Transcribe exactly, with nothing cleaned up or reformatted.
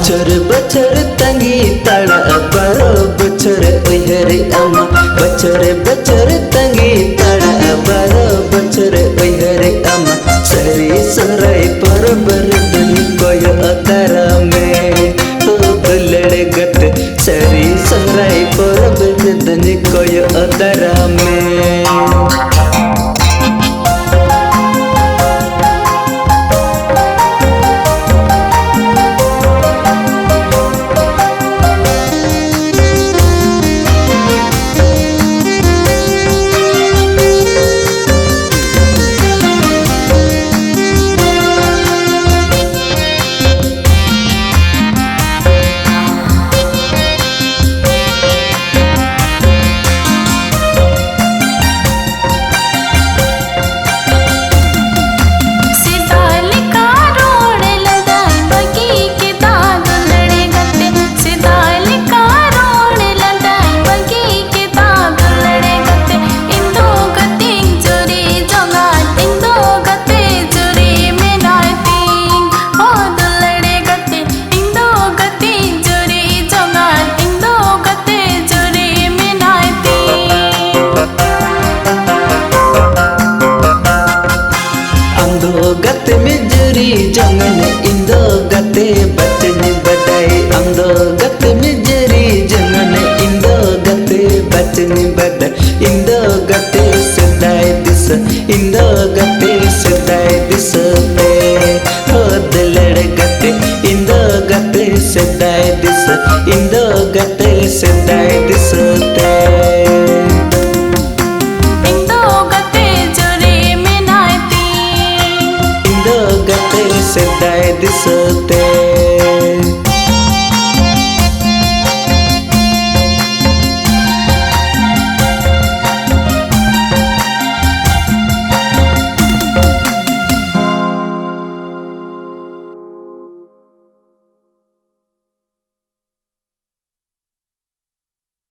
ᱵᱚᱪᱷᱚᱨ ᱵᱚᱪᱷᱚᱨ ᱛᱟᱺᱜᱤ ᱛᱟᱲᱟᱜ, ᱵᱟᱨᱚ ᱵᱚᱪᱷᱚᱨ ᱩᱭᱦᱟᱹᱨ ᱟᱢᱟ᱾ ᱵᱚᱪᱷᱚᱨ ᱵᱚᱪᱷᱚᱨ ᱛᱟᱺᱜᱤ ᱛᱟᱲᱟᱜ, ᱵᱟᱨᱚ ᱵᱚᱪᱷᱚᱨ ᱩᱭᱦᱟᱹᱨ ᱟᱢᱟ᱾ ᱥᱟᱹᱨᱤ ᱥᱚᱦᱨᱟᱭ ᱯᱚᱨᱚᱵᱽ ᱨᱮᱫᱚᱧ ᱠᱚᱭᱚᱜ ᱛᱟᱨᱟ ᱢᱮ᱾ ᱳ ᱫᱩᱞᱟᱹᱲ ᱜᱟᱛᱮ, ᱥᱟᱹᱨᱤ ᱥᱚᱦᱨᱟᱭ ᱯᱚᱨᱚᱵᱽ ᱨᱮᱫᱚᱧ ᱠᱚᱭᱚᱜ ᱛᱟᱨᱟ ᱢᱮ᱾ ᱥᱮᱫᱟᱭ ᱞᱮᱠᱟ ᱨᱚᱲ ᱞᱟᱸᱫᱟᱭ ᱵᱟᱹᱜᱤ ᱠᱮᱫᱟ ᱫᱩᱞᱟᱹᱲ ᱜᱟᱛᱮ᱾ ᱥᱮᱫᱟᱭ ᱞᱮᱠᱟ ᱨᱚᱲ ᱞᱟᱸᱫᱟᱭ ᱵᱟᱹᱜᱤ ᱠᱮᱫᱟ ᱫᱩᱞᱟᱹᱲ ᱜᱟᱛᱮ᱾ ᱤᱧ ᱫᱚ ᱜᱟᱛᱮᱧ ᱪᱩᱨᱤ ᱡᱚᱝᱟ, ᱤᱧ ᱫᱚ ᱜᱟᱛᱮ ᱪᱩᱨᱤ ᱢᱮᱱᱟᱭ ᱛᱤᱧ᱾ ᱦᱚ ᱫᱩᱞᱟᱹᱲ ᱜᱟᱛᱮ, ᱤᱧ ᱫᱚ ᱜᱟᱛᱮᱧ ᱪᱩᱨᱤ ᱡᱚᱝᱟ, ᱤᱧ ᱫᱚ ᱜᱟᱛᱮ ᱪᱩᱨᱤ ᱢᱮᱱᱟᱭ ᱛᱤᱧ᱾ ᱟᱢ ᱫᱚ ᱜᱟᱛᱮ ᱢᱮ ᱡᱩᱨᱤ ᱡᱚᱝᱟᱱ, ᱤᱧ ᱫᱚ ᱜᱟᱛᱮ ᱵᱟᱪᱚᱧ ᱵᱟᱰᱟᱭ᱾ ᱟᱢ ᱫᱚ ᱜᱟᱛᱮ ᱢᱮ ᱡᱩᱨᱤ ᱡᱚᱝᱟᱱ, ᱤᱧ ᱫᱚ ᱜᱟᱛᱮ ᱵᱟᱪᱚᱧ ᱵᱟᱰᱟᱭ᱾ ᱤᱧ ᱫᱚ ᱜᱟᱛᱮ ᱥᱮᱫᱟᱭ ᱫᱤᱥᱟᱹ, ᱤᱧ ᱫᱚ ᱜᱟᱛᱮ ᱥᱮᱫᱟᱭ ᱫᱤᱥᱟᱹ ᱛᱮ᱾ ᱦᱚ ᱫᱩᱞᱟᱹᱲ ᱜᱟᱛᱮ, ᱤᱧ ᱫᱚ ᱜᱟᱛᱮ ᱥᱮᱫᱟᱭ ᱫᱤᱥᱟᱹ, ᱤᱧ ᱫᱚ ᱜᱟᱛᱮ ᱥᱮᱫᱟᱭ ᱫᱤᱥᱟᱹ ᱛᱮ᱾ ᱤᱧ ᱫᱚ ᱜᱟᱛᱮ ᱡᱩᱨᱤ ᱢᱮᱱᱟᱭ ᱛᱤᱧ᱾ ᱤᱧ ᱫᱚ ᱜᱟᱛᱮ ᱥᱮᱫᱟᱭ ᱫᱤᱥᱟᱹ ᱛᱮ᱾